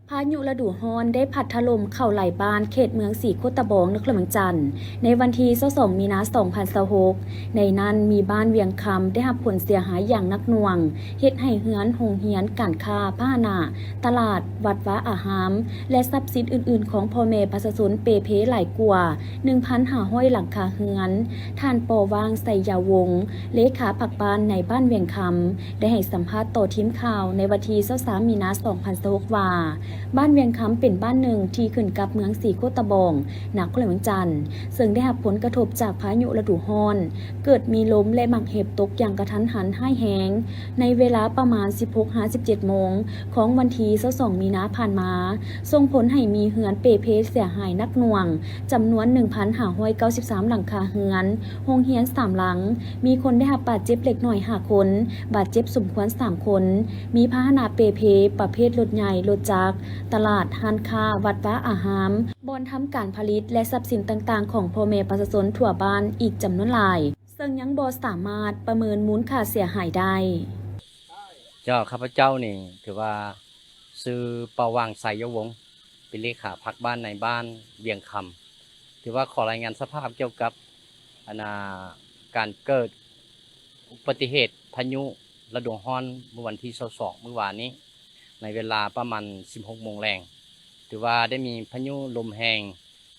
ພາຍຸລະດູຮ້ອນໄດ້ພັດຖະຫຼົ່ມເຂົ້າຫຼາຍບ້ານເຂດເມືອງສີໂຄດຕະບອງ ນະຄອນຫຼວງວຽງຈັນ ໃນວັນທີຊາວສອງ ມີນາ ສອງພັນຊາວຫົກ. ໃນນັ້ນມີບ້ານວຽງຄຳໄດ້ຮັບຜົນເສຍຫາຍຢ່າງໜັກໜ່ວງ, ເຮັດໃຫ້ເຮືອນ, ໂຮງຮຽນ, ການຄ້າ, ພາຫະນະ, ຕະຫຼາດ, ວັດວາອາຮາມ ແລະ ຊັບສິນອື່ນໆຂອງພໍ່ແມ່ປະຊາຊົນເປ່ເພຫຼາຍກວ່າ ໜຶ່ງພັນຫ້າຮ້ອຍຫຼັງຄາເຮືອນ. ທ່ານ ປໍຫວ່າງ ໄຊຍາວົງ ເລຂາພັກບ້ານໃນບ້ານວຽງຄຳ ໄດ້ໃຫ້ສຳພາດຕໍ່ທີມຂ່າວໃນວັນທີຊາວສາມ ມີນາ ສອງພັນຊາວຫົກ ວ່າ ບ້ານວຽງຄຳເປັນບ້ານໜຶ່ງທີ່ຂຶ້ນກັບເມືອງສີໂຄດຕະບອງ ນະຄອນຫຼວງວຽງຈັນ ເຊິ່ງໄດ້ຮັບຜົນກະທົບຈາກພາຍຸລະດູຮ້ອນ, ເກີດມີລົມ ແລະ ໝາກເຫັບຕົກຢ່າງກະທັນຫັນຮ້າຍແຮງ ໃນເວລາປະມານ ສິບຫົກ ຫາ ສິບເຈັດໂມງ ຂອງວັນທີຊາວສອງ ມີນາ ຜ່ານມາ, ສົ່ງຜົນໃຫ້ມີເຮືອນເປ່ເພເສຍຫາຍໜັກໜ່ວງ ຈຳນວນ ໜຶ່ງພັນຫ້າຮ້ອຍເກົ້າສິບສາມຫຼັງຄາເຮືອນ, ໂຮງຮຽນສາມຫຼັງ, ມີຄົນໄດ້ຮັບບາດເຈັບເລັກນ້ອຍຫ້າຄົນ, ບາດເຈັບສົມຄວນສາມຄົນ, ມີພາຫະນະເປ່ເພປະເພດລົດໃຫຍ່, ລົດຈັກ, ຕະຫຼາດ, ຮ້ານຄ້າ, ວັດວາອາຮາມ, ບ່ອນທຳການຜະລິດ ແລະ ຊັບສິນຕ່າງໆຂອງພໍ່ແມ່ປະຊາຊົນທົ່ວບ້ານອີກຈຳນວນຫຼາຍ, ເຊິ່ງຍັງບໍ່ສາມາດປະເມີນມູນຄ່າເສຍຫາຍໄດ້. ເຈົ້າ ຂ້າພະເຈົ້ານີ້ຖືວ່າຊື່ ປາຫວ່າງ ໄຊຍະວົງ ເປັນເລຂາພັກບ້ານໃນບ້ານວຽງຄຳ. ຖືວ່າຂໍລາຍງານສະພາບກ່ຽວກັບ ອັນນ່າ ການເກີດອຸບັດຕິເຫດພາຍຸລະດູຮ້ອນ ເມື່ອວັນທີຊາວສອງ ມື້ວານນີ້ ໃນເວລາປະມານ ສິບຫົກໂມງແລງ. ຖືວ່າໄດ້ມີພາຍຸລົມແຮງ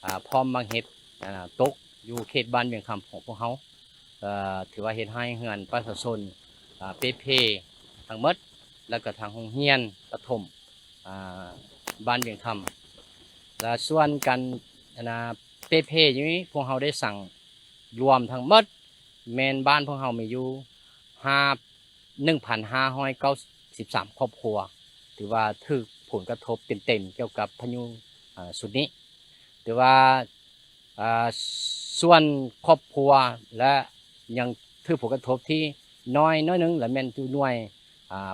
ອາ ພ້ອມໝາກເຫັບ ອາ ຕົກຢູ່ເຂດບ້ານວຽງຄຳຂອງພວກເຮົາ. ເອີ ຖືວ່າເຮັດໃຫ້ເຮືອນປະຊາຊົນ ອາ ເປ່ເພທັງໝົດ ແລ້ວກໍທາງໂຮງຮຽນປະຖົມ ອາ ບ້ານວຽງຄຳ ແລະ ສ່ວນການ ອັນນ່າ ເປ່ເພຢູ່ນີ້ ພວກເຮົາໄດ້ສັງລວມທັງໝົດ ແມ່ນບ້ານພວກເຮົາມີຢູ່ຫ້າ ໜຶ່ງພັນຫ້າຮ້ອຍເກົ້າສິບສາມຄອບຄົວ ຖືວ່າຖືກຜົນກະທົບເຕັມໆກ່ຽວກັບພາຍຸ ອາ ຊຸດນີ້. ຖືວ່າ ອາ ສ່ວນຄອບຄົວ ແລະ ຍັງຖືກຜົນກະທົບທີ່ນ້ອຍໜ້ອຍໜຶ່ງ ລະແມ່ນຢູ່ໜ່ວຍ ອາ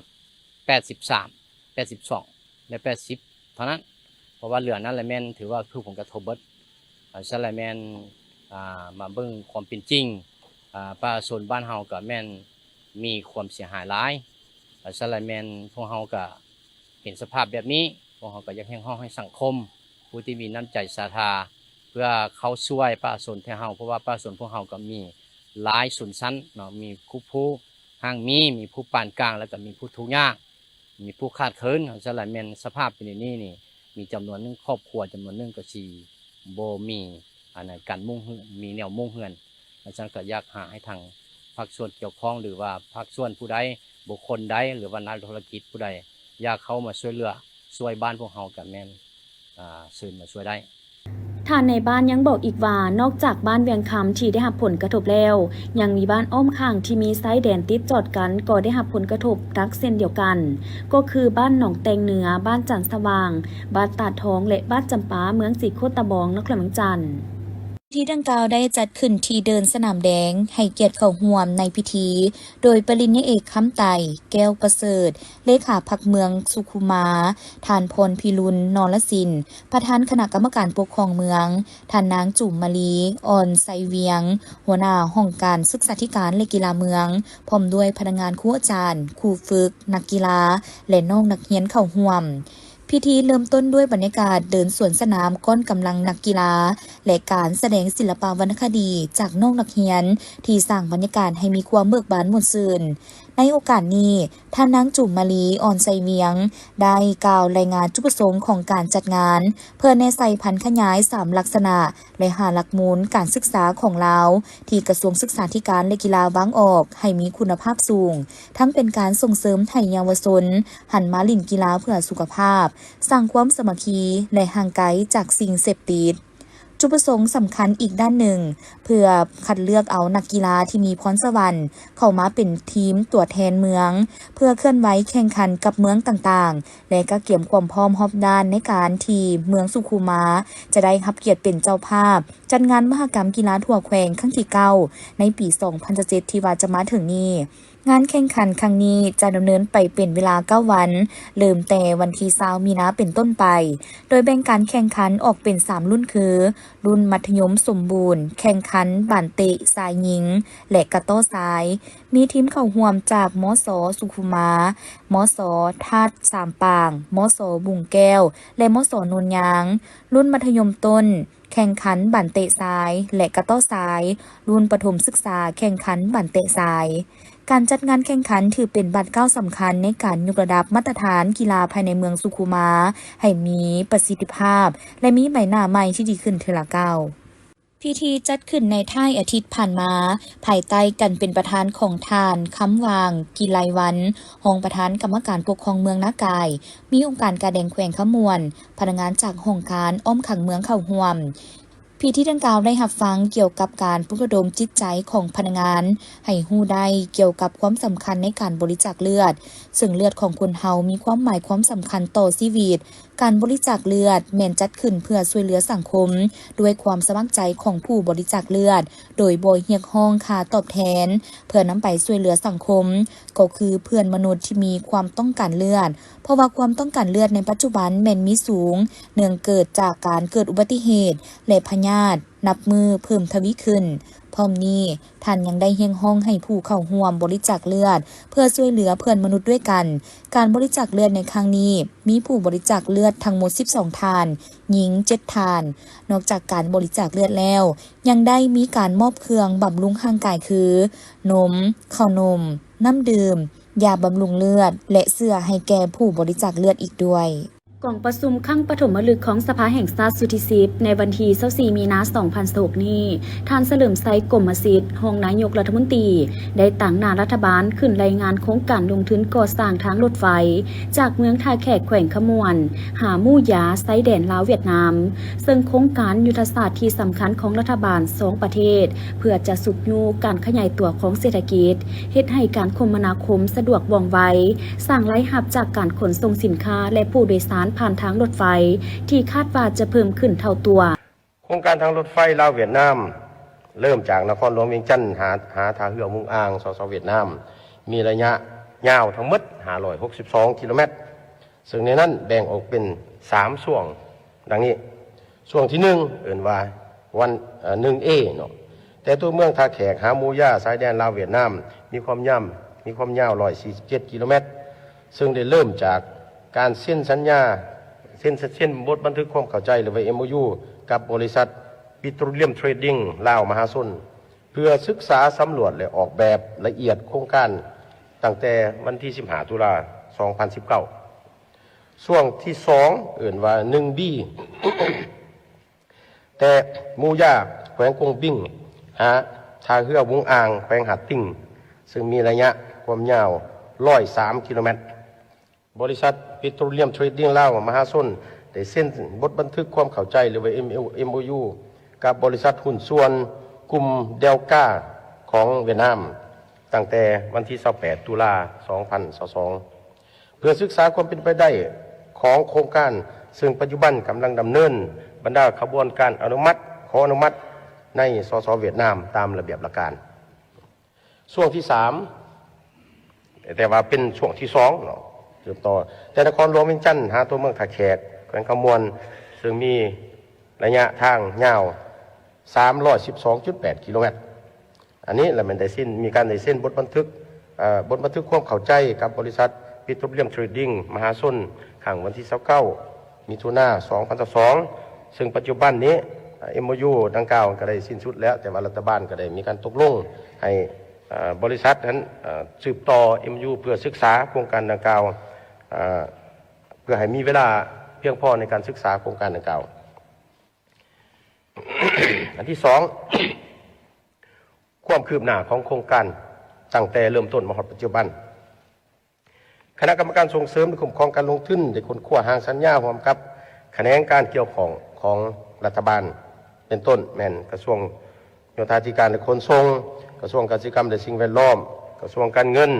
ແປດສິບສາມ ແປດສິບສອງ ແລະ ແປດສິບເທົ່ານັ້ນ ເພາະວ່າເຫຼືອນັ້ນລະແມ່ນຖືວ່າຖືກຜົນກະທົບເບິດ. ອາ ຊັ້ນລະແມ່ນ ອາ ມາເບິ່ງຄວາມເປັນຈິງ ອາ ປະຊາຊົນບ້ານເຮົາກະແມ່ນມີຄວາມເສຍຫາຍຫຼາຍ. ອາ ຊັ້ນລະແມ່ນພວກເຮົາກະ ເຫັນສະພາບແບບນີ້ ພວກເຮົາກໍຢາກຮຽກຮ້ອງໃຫ້ສັງຄົມ ຜູ້ທີ່ມີນ້ຳໃຈສະຫະທາ ເພື່ອເຂົ້າຊ່ວຍປະຊາຊົນແທ້ເຮົາ ເພາະວ່າປະຊາຊົນພວກເຮົາກໍມີຫຼາຍຊົນຊັ້ນເນາະ ມີຜູ້ ຜູ້ຮັ່ງມີ ມີຜູ້ປານກາງ ແລ້ວກໍມີຜູ້ທຸກຍາກ ມີຜູ້ຂາດເຂີນ. ສະນັ້ນແມ່ນສະພາບເປັນແນວນີ້ນີ້ ມີຈຳນວນໜຶ່ງຄອບຄົວ ຈຳນວນໜຶ່ງກໍຊິບໍ່ມີ ອັນນັ້ນ ການມຸງເຮືອນ ມີແນວມຸງເຮືອນ. ສະນັ້ນກໍຢາກຫາໃຫ້ທາງພາກສ່ວນກ່ຽວຂ້ອງ ຫຼືວ່າພາກສ່ວນຜູ້ໃດ ບຸກຄົນໃດ ຫຼືວ່ານັກທຸລະກິດຜູ້ໃດ ຢາກເຂົ້າມາຊ່ວຍເຫຼືອ ຊ່ວຍບ້ານພວກເຮົາກໍແມ່ນ ອາ ເຊີນມາຊ່ວຍໄດ້. ທ່ານນາຍບ້ານຍັງບອກອີກວ່າ ນອກຈາກບ້ານວຽງຄຳທີ່ໄດ້ຮັບຜົນກະທົບແລ້ວ ຍັງມີບ້ານອ້ອມຂ້າງທີ່ມີຊາຍແດນຕິດຈອດກັນກໍໄດ້ຮັບຜົນກະທົບໜັກເຊັ່ນດຽວກັນ ກໍຄືບ້ານໜອງແຕ່ງເໜືອ, ບ້ານຈັນສະຫວ່າງ, ບ້ານຕາດທອງ ແລະ ບ້ານຈຳປາ ເມືອງສີໂຄດຕະບອງ ນະຄອນຫຼວງວຽງຈັນ. ພິທີດັ່ງກ່າວໄດ້ຈັດຂຶ້ນທີ່ເດີ່ນສະໜາມແດງ, ໃຫ້ກຽດເຂົ້າຮ່ວມໃນພິທີໂດຍປະລິນຍາເອກ ຄຳໄຕ ແກ້ວປະເສີດ ເລຂາພັກເມືອງສຸຂຸມາ, ທ່ານ ພອນພິລຸນ ນໍລະສິນ ປະທານຄະນະກຳມະການປົກຄອງເມືອງ, ທ່ານນາງ ຈູມມາລີ ອ່ອນໄຊວຽງ ຫົວໜ້າຫ້ອງການສຶກສາທິການ ແລະ ກິລາເມືອງ ພ້ອມດ້ວຍພະນັກງານ, ຄູອາຈານ, ຄູຝຶກ, ນັກກິລາ ແລະ ນ້ອງນັກຮຽນເຂົ້າຮ່ວມ. ພິທີເລີ່ມຕົ້ນດ້ວຍບັນຍາກາດເດີນສວນສະໜາມກ້ອນກຳລັງນັກກິລາ ແລະ ການສະແດງສິລະປະວັນນະຄະດີຈາກນ້ອງນັກຮຽນ ທີ່ສ້າງບັນຍາກາດໃຫ້ມີຄວາມເບີກບານມ່ວນຊື່ນ. ໃນໂອກາດນີ້, ທ່ານນາງ ຈູມມາລີ ອ່ອນໄຊວຽງ ໄດ້ກ່າວລາຍງານຈຸດປະສົງຂອງການຈັດງານ ເພື່ອແນໃສ່ຜັນຂະຫຍາຍສາມລັກສະນະ ແລະ ຫ້າຫຼັກມູນການສຶກສາຂອງລາວ ທີ່ກະຊວງສຶກສາທິການ ແລະ ກິລາວາງອອກໃຫ້ມີຄຸນນະພາບສູງ, ທັງເປັນການສົ່ງເສີມໃຫ້ເຍົາວະຊົນຫັນມາຫຼິ້ນກິລາເພື່ອສຸຂະພາບ, ສ້າງຄວາມສາມັກຄີ ແລະ ຫ່າງໄກຈາກສິ່ງເສບຕິດ. ຈຸດປະສົງສຳຄັນອີກດ້ານໜຶ່ງ ເພື່ອຄັດເລືອກເອົານັກກິລາທີ່ມີພອນສະຫວັນເຂົ້າມາເປັນທີມຕົວແທນເມືອງ ເພື່ອເຄື່ອນໄຫວແຂ່ງຂັນກັບເມືອງຕ່າງໆ ແລະ ກະກຽມຄວາມພ້ອມຮອບດ້ານໃນການທີ່ເມືອງສຸຂຸມາຈະໄດ້ຮັບກຽດເປັນເຈົ້າພາບຈັດງານມະຫະກຳກິລາທົ່ວແຂວງຄັ້ງທີເກົ້າ ໃນປີສອງພັນຊາວເຈັດ ທີ່ວ່າຈະມາເຖິງນີ້. ງານແຂ່ງຂັນຄັ້ງນີ້ຈະດຳເນີນໄປເປັນເວລາເກົ້າວັນ, ເລີ່ມແຕ່ວັນທີຊາວມີນາເປັນຕົ້ນໄປ, ໂດຍແບ່ງການແຂ່ງຂັນອອກເປັນສາມລຸ້ນຄື ລຸ້ນມັດທະຍົມສົມບູນ, ແຂ່ງຂັນບານເຕະຊາຍຍິງ ແລະ ກະຕໍ້ຊາຍ. ມີທີມເຂົ້າຮ່ວມຈາກ ມສ ສຸຂຸມາ, ມສ ທາດສາມປາງ, ມສ ບຸງແກ້ວ ແລະ ມສ ໂນນຍາງ. ລຸ້ນມັດທະຍົມຕົ້ນ ແຂ່ງຂັນບານເຕະຊາຍ ແລະ ກະຕໍ້ຊາຍ, ລຸ້ນປະຖົມສຶກສາແຂ່ງຂັນບານເຕະຊາຍ. ການຈັດງານແຂ່ງຂັນຖືເປັນບາດກ້າວສຳຄັນໃນການຍົກລະດັບມາດຕະຖານກິລາພາຍໃນເມືອງສຸຂຸມາໃຫ້ມີປະສິດທິພາບ ແລະ ມີໃບໜ້າໃໝ່ທີ່ດີຂຶ້ນເທື່ອລະກ້າວ. ພິທີຈັດຂຶ້ນໃນທ້າຍອາທິດຜ່ານມາ, ພາຍໃຕ້ການເປັນປະທານຂອງທ່ານ ຄຳຫວ່າງ ກິໄລວັນ, ຮອງປະທານກຳມະການປົກຄອງເມືອງນາກາຍ, ມີອົງການກາແດງແຂວງຄຳມ່ວນ, ພະນັກງານຈາກຫ້ອງການອ້ອມຂ້າງເມືອງເຂົ້າຮ່ວມ. ພິທີດັ່ງກ່າວໄດ້ຮັບຟັງກ່ຽວກັບການປຸກລະດົມຈິດໃຈຂອງພະນັກງານ ໃຫ້ຮູ້ໄດ້ກ່ຽວກັບຄວາມສຳຄັນໃນການບໍລິຈາກເລືອດ, ເຊິ່ງເລືອດຂອງຄົນເຮົາມີຄວາມໝາຍຄວາມສຳຄັນຕໍ່ຊີວິດ. ການບໍລິຈາກເລືອດແມ່ນຈັດຂຶ້ນເພື່ອຊ່ວຍເຫຼືອສັງຄົມ ດ້ວຍຄວາມສະໝັກໃຈຂອງຜູ້ບໍລິຈາກເລືອດ ໂດຍບໍ່ຮຽກຮ້ອງຄ່າຕອບແທນ ເພື່ອນຳໄປຊ່ວຍເຫຼືອສັງຄົມ ກໍຄືເພື່ອນມະນຸດທີ່ມີຄວາມຕ້ອງການເລືອດ, ເພາະວ່າຄວາມຕ້ອງການເລືອດໃນປັດຈຸບັນແມ່ນມີສູງ ເນື່ອງເກີດຈາກການເກີດອຸບັດຕິເຫດ ແລະ ພະຍາດນັບມື້ເພີ່ມທະວີຂຶ້ນ. ພ້ອມນີ້, ທ່ານຍັງໄດ້ຮຽກຮ້ອງໃຫ້ຜູ້ເຂົ້າຮ່ວມບໍລິຈາກເລືອດ ເພື່ອຊ່ວຍເຫຼືອເພື່ອນມະນຸດດ້ວຍກັນ. ການບໍລິຈາກເລືອດໃນຄັ້ງນີ້ ມີຜູ້ບໍລິຈາກເລືອດທັງໝົດສິບສອງທ່ານ, ຍິງເຈັດທ່ານ. ນອກຈາກການບໍລິຈາກເລືອດແລ້ວ, ຍັງໄດ້ມີການມອບເຄື່ອງບຳລຸງຮ່າງກາຍຄື ນົມ, ເຂົ້າໜົມ, ນ້ຳດື່ມ, ຢາບຳລຸງເລືອດ ແລະ ເສື້ອໃຫ້ແກ່ຜູ້ບໍລິຈາກເລືອດອີກດ້ວຍ. ກອງປະຊຸມຄັ້ງປະຖົມມະລຶກຂອງສະພາແຫ່ງຊາດຊຸດທີສິບ ໃນວັນທີຊາວສີ່ມີນາສອງພັນຊາວຫົກນີ້, ທ່ານ ສະເຫຼີມໄຊ ກົມມະສິດ ຮອງນາຍົກລັດຖະມົນຕີ ໄດ້ຕາງໜ້າລັດຖະບານຂຶ້ນລາຍງານໂຄງການລົງທຶນກໍ່ສ້າງທາງລົດໄຟ ຈາກເມືອງທ່າແຂກ ແຂວງຄຳມ່ວນ ຫາໝູຢາຊາຍແດນລາວຫວຽດນາມ, ເຊິ່ງໂຄງການຍຸດທະສາດທີ່ສຳຄັນຂອງລັດຖະບານສອງປະເທດ ເພື່ອຈະຊຸກຍູ້ການຂະຫຍາຍຕົວຂອງເສດຖະກິດ, ເຮັດໃຫ້ການຄົມມະນາຄົມສະດວກວ່ອງໄວ, ສ້າງລາຍຮັບຈາກການຂົນສົ່ງສິນຄ້າ ແລະ ຜູ້ໂດຍສານຜ່ານທາງລົດໄຟ ທີ່ຄາດວ່າຈະເພີ່ມຂຶ້ນເທົ່າຕົວ. ໂຄງການທາງລົດໄຟລາວຫວຽດນາມ ເລີ່ມຈາກນະຄອນຫຼວງວຽງຈັນ ຫາ ຫາທ່າເຮືອຫວຸງອ່າງ ສສ ຫວຽດນາມ ມີໄລຍະຍາວທັງໝົດຫ້າຮ້ອຍຫົກສິບສອງກິໂລແມັດ, ເຊິ່ງໃນນັ້ນແບ່ງອອກເປັນສາມຊ່ວງດັ່ງນີ້. ຊ່ວງທີໜຶ່ງ ເອີ້ນວ່າວັນ ເອີ ໜຶ່ງເອ ເນາະ, ແຕ່ຕົວເມືອງທ່າແຂກຫາໝູຢາຊາຍແດນລາວຫວຽດນາມ ມີຄວາມຍາວ ມີຄວາມຍາວຮ້ອຍສີ່ສິບເຈັດກິໂລແມັດ, ເຊິ່ງໄດ້ເລີ່ມຈາກການເຊັນສັນຍາ ເຊັນ ເຊັນບົດບັນທຶກຄວາມເຂົ້າໃຈ ຫຼືວ່າ ເອັມໂອຢູ ກັບບໍລິສັດ ປິໂຕຣລຽມເທຣດດິງ ລາວມະຫາຊົນ ເພື່ອສຶກສາສຳຫຼວດ ແລະ ອອກແບບລະອຽດໂຄງການ ຕັ້ງແຕ່ວັນທີສິບຫ້າ ຕຸລາ ສອງພັນສິບເກົ້າ. ຊ່ວງທີສອງ ເອີ້ນວ່າ ໜຶ່ງບີ ແຕ່ໝູຢາ ແຂວງກົງບິງ ຫາທ່າເຮືອຫວຸງອ່າງ ແຂວງຫາດຕິ່ງ ເຊິ່ງມີໄລຍະຄວາມຍາວຮ້ອຍສາມກິໂລແມັດ. ບໍລິສັດ ປິໂຕຣລຽມເທຣດດິງ ລາວມະຫາຊົນ ໄດ້ເຊັນບົດບັນທຶກຄວາມເຂົ້າໃຈ ຫຼືວ່າ ເອັມໂອຢູ ກັບບໍລິສັດຫຸ້ນສ່ວນກຸ່ມເດວກາ ຂອງຫວຽດນາມ ຕັ້ງແຕ່ວັນທີຊາວແປດ ຕຸລາ ສອງພັນຊາວສອງ ເພື່ອສຶກສາຄວາມເປັນໄປໄດ້ຂອງໂຄງການ, ເຊິ່ງປັດຈຸບັນກຳລັງດຳເນີນບັນດາຂະບວນການອະນຸມັດ, ຂໍອະນຸມັດໃນ ສສ ຫວຽດນາມ ຕາມລະບຽບຫຼັກການ. ຊ່ວງທີສາມ ແຕ່ວ່າເປັນຊ່ວງທີສອງເນາະ, ສືບຕໍ່ແຕ່ນະຄອນຫຼວງວຽງຈັນຫາຕົວເມືອງທ່າແຂກ ແຂວງຄຳມ່ວນ ເຊິ່ງມີໄລຍະທາງຍາວສາມຮ້ອຍສິບສອງຈຸດແປດກິໂລແມັດ. ອັນນີ້ລະແມ່ນໄດ້ເຊັນ ມີການໄດ້ເຊັນບົດບັນທຶກ ເອີ ບົດບັນທຶກຄວາມເຂົ້າໃຈກັບບໍລິສັດ ປິໂຕຣລຽມເທຣດດິງ ມະຫາຊົນ ຄັ້ງວັນທີຊາວເກົ້າ ມິຖຸນາ ສອງພັນຊາວສອງ ເຊິ່ງປັດຈຸບັນນີ້ ເອັມໂອຢູ ດັ່ງກ່າວກໍໄດ້ສິ້ນສຸດແລ້ວ, ແຕ່ວ່າລັດຖະບານກໍໄດ້ມີການຕົກລົງໃຫ້ ເອີ ບໍລິສັດນັ້ນ ເອີ ສືບຕໍ່ ເອັມໂອຢູ ເພື່ອສຶກສາໂຄງການດັ່ງກ່າວ ເອີ ເພື່ອໃຫ້ມີເວລາພຽງພໍໃນການສຶກສາໂຄງການດັ່ງກ່າວ. ອັນທີສອງ ຄວາມຄືບໜ້າຂອງໂຄງການຕັ້ງແຕ່ເລີ່ມຕົ້ນມາຮອດປັດຈຸບັນ. ຄະນະກຳມະການສົ່ງເສີມ ແລະ ຄຸ້ມຄອງການລົງທຶນ ໄດ້ຄົ້ນຄວ້າຮ່າງສັນຍາຮ່ວມກັບຂະແໜງການກ່ຽວຂ້ອງຂອງລັດຖະບານ, ເປັນຕົ້ນແມ່ນກະຊວງໂຍທາທິການ ແລະ ຂົນສົ່ງ, ກະຊວງກະສິກຳ ແລະ ສິ່ງແວດລ້ອມ, ກະຊວງການເງິນ,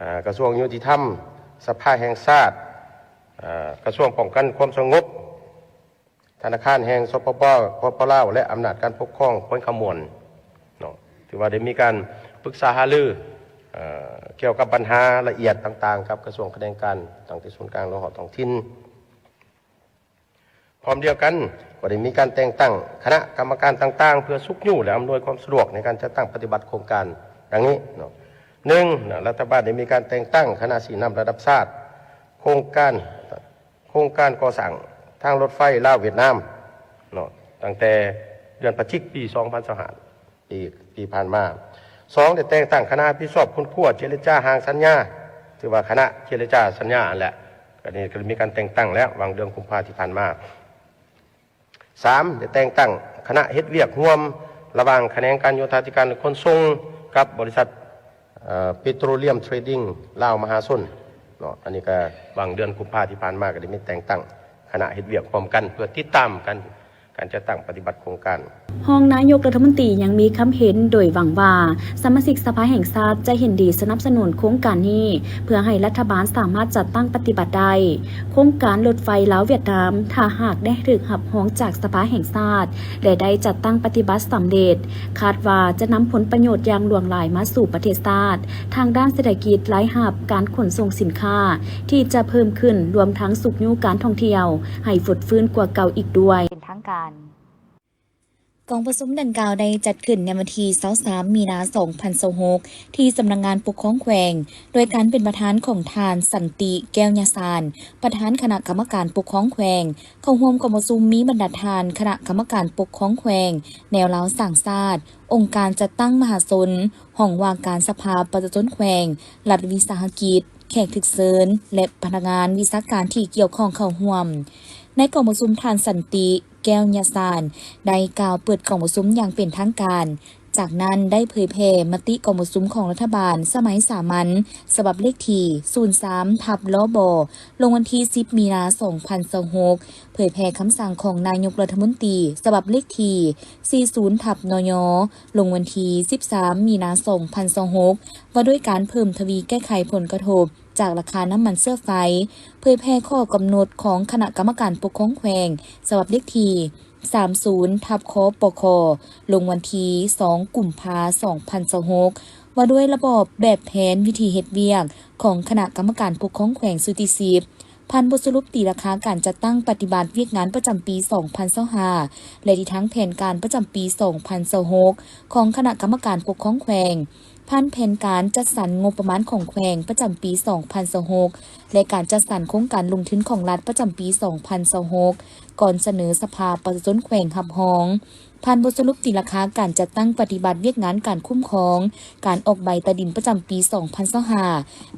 ອາ, ກະຊວງຍຸຕິທຳ, ສະພາແຫ່ງຊາດ, ອາ, ກະຊວງປ້ອງກັນຄວາມສະຫງົບ, ທະນາຄານແຫ່ງ ສປປ ປປ ລາວ ແລະ ອຳນາດການປົກຄອງແຂວງຄຳມ່ວນເນາະ, ຖືວ່າໄດ້ມີການປຶກສາຫາລື ເອີ່ ເອີ່ ກ່ຽວກັບບັນຫາລະອຽດຕ່າງໆ ກັບກະຊວງຂະແໜງການ ຕັ້ງແຕ່ສູນກາງ ແລະ ຮອດທ້ອງຖິ່ນ. ພ້ອມດຽວກັນ ກໍໄດ້ມີການແຕ່ງຕັ້ງຄະນະກຳມະການຕ່າງໆ ເພື່ອຊຸກຍູ້ ແລະ ອຳນວຍຄວາມສະດວກໃນການຈັດຕັ້ງປະຕິບັດໂຄງການ ດັ່ງນີ້ເນາະ. ໜຶ່ງ ນະ ລັດຖະບານໄດ້ມີການແຕ່ງຕັ້ງຄະນະຊີ້ນຳລະດັບຊາດ ໂຄງການ ໂຄງການກໍ່ສ້າງທາງລົດໄຟລາວຫວຽດນາມເນາະ ຕັ້ງແຕ່ເດືອນພະຈິກ ປີສອງພັນຊາວຫ້າ ປີ ປີຜ່ານມາ. ສອງ ໄດ້ແຕ່ງຕັ້ງຄະນະຮັບຜິດຊອບຄົ້ນຄວ້າເຈລະຈາຮ່າງສັນຍາ ຖືວ່າຄະນະເຈລະຈາສັນຍາຫັ້ນແຫຼະ ກໍນີ້ກໍໄດ້ມີການແຕ່ງຕັ້ງແລ້ວ ຫວ່າງເດືອນກຸມພາທີ່ຜ່ານມາ. ສາມ ໄດ້ແຕ່ງຕັ້ງຄະນະເຮັດວຽກຮ່ວມລະຫວ່າງຂະແໜງການໂຍທາທິການ ແລະ ຂົນສົ່ງ ກັບບໍລິສັດ ເອີ Petroleum Trading ລາວມະຫາຊົນເນາະ. ອັນນີ້ກໍຫວ່າງເດືອນກຸມພາທີ່ຜ່ານມາ ກໍໄດ້ມີແຕ່ງຕັ້ງຄະນະເຮັດວຽກຮ່ວມກັນ ເພື່ອຕິດຕາມການ ການຈັດຕັ້ງປະຕິບັດໂຄງການ. ຮອງນາຍົກລັດຖະມົນຕີຍັງມີຄຳເຫັນໂດຍຫວັງວ່າ ສະມາຊິກສະພາແຫ່ງຊາດຈະເຫັນດີສະໜັບສະໜູນໂຄງການນີ້ ເພື່ອໃຫ້ລັດຖະບານສາມາດຈັດຕັ້ງປະຕິບັດໄດ້. ໂຄງການລົດໄຟລາວຫວຽດນາມ ຖ້າຫາກໄດ້ຖືກຮັບຮອງຈາກສະພາແຫ່ງຊາດ ແລະ ໄດ້ຈັດຕັ້ງປະຕິບັດສຳເລັດ, ຄາດວ່າຈະນຳຜົນປະໂຫຍດຢ່າງຫຼວງຫຼາຍມາສູ່ປະເທດຊາດ ທາງດ້ານເສດຖະກິດ, ລາຍຮັບ, ການຂົນສົ່ງສິນຄ້າທີ່ຈະເພີ່ມຂຶ້ນ, ລວມທັງຊຸກຍູ້ການທ່ອງທ່ຽວໃຫ້ຟົດຟື້ນກວ່າເກົ່າອີກດ້ວຍ. ເປັນທາງການ. ກອງປະຊຸມດັ່ງກ່າວໄດ້ຈັດຂຶ້ນໃນວັນທີຊາວສາມ ມີນາ ສອງພັນຊາວຫົກ ທີ່ສຳນັກງານປົກຄອງແຂວງ ໂດຍການເປັນປະທານຂອງທ່ານ ສັນຕິ ແກ້ວຍາຊານ ປະທານຄະນະກຳມະການປົກຄອງແຂວງ. ເຂົ້າຮ່ວມກອງປະຊຸມມີບັນດາທ່ານຄະນະກຳມະການປົກຄອງແຂວງ, ແນວລາວສ້າງຊາດ, ອົງການຈັດຕັ້ງມະຫາຊົນ, ຫ້ອງວ່າການສະພາປະຊາຊົນແຂວງ, ລັດວິສາຫະກິດ, ແຂກຖືກເຊີນ ແລະ ພະນັກງານວິຊາການທີ່ກ່ຽວຂ້ອງເຂົ້າຮ່ວມ. ໃນກອງປະຊຸມ ທ່ານ ສັນຕິ ແກ້ວຍາຊານ ໄດ້ກ່າວເປີດກອງປະຊຸມຢ່າງເປັນທາງການ. ຈາກນັ້ນໄດ້ເຜີຍແຜ່ມະຕິກອງປະຊຸມຂອງລັດຖະບານສະໄໝສາມັນ ສະບັບເລກທີ ສູນສາມ ທັບ ລບ ລົງວັນທີ ສິບ ມີນາ ສອງພັນຊາວຫົກ, ເຜີຍແຜ່ຄຳສັ່ງຂອງນາຍົກລັດຖະມົນຕີ ສະບັບເລກທີ ສີ່ສິບ ທັບ ນຍ ລົງວັນທີ ສິບສາມ ມີນາ ສອງພັນຊາວຫົກ ວ່າດ້ວຍການເພີ່ມທະວີແກ້ໄຂຜົນກະທົບຈາກລາຄານ້ຳມັນເຊື້ອໄຟ, ເຜີຍແຜ່ຂໍ້ກຳນົດຂອງຄະນະກຳມະການປົກຄອງແຂວງ ສະບັບເລກທີ ສາມສິບ ທັບ ຄປຄ ລົງວັນທີ ສອງ ກຸມພາ ສອງພັນຊາວຫົກ ວ່າດ້ວຍລະບອບແບບແຜນວິທີເຮັດວຽກຂອງຄະນະກຳມະການປົກຄອງແຂວງຊຸດທີ ສິບ, ຜ່ານບົດສະຫຼຸບຕີລາຄາການຈັດຕັ້ງປະຕິບັດວຽກງານປະຈຳປີ ສອງພັນຊາວຫ້າ ແລະ ທິດທາງແຜນການປະຈຳປີ ສອງພັນຊາວຫົກ ຂອງຄະນະກຳມະການປົກຄອງແຂວງ, ຜ່ານແຜນການຈັດສັນງົບປະມານຂອງແຂວງປະຈຳປີ ສອງພັນຊາວຫົກ ແລະ ການຈັດສັນໂຄງການລົງທຶນຂອງລັດປະຈຳປີ ສອງພັນຊາວຫົກ ກ່ອນສະເໜີສະພາປະຊາຊົນແຂວງຮັບຮອງ, ຜ່ານບົດສະຫຼຸບຕີລາຄາການຈັດຕັ້ງປະຕິບັດວຽກງານການຄຸ້ມຄອງການອອກໃບຕາດິນປະຈຳປີ ສອງພັນຊາວຫ້າ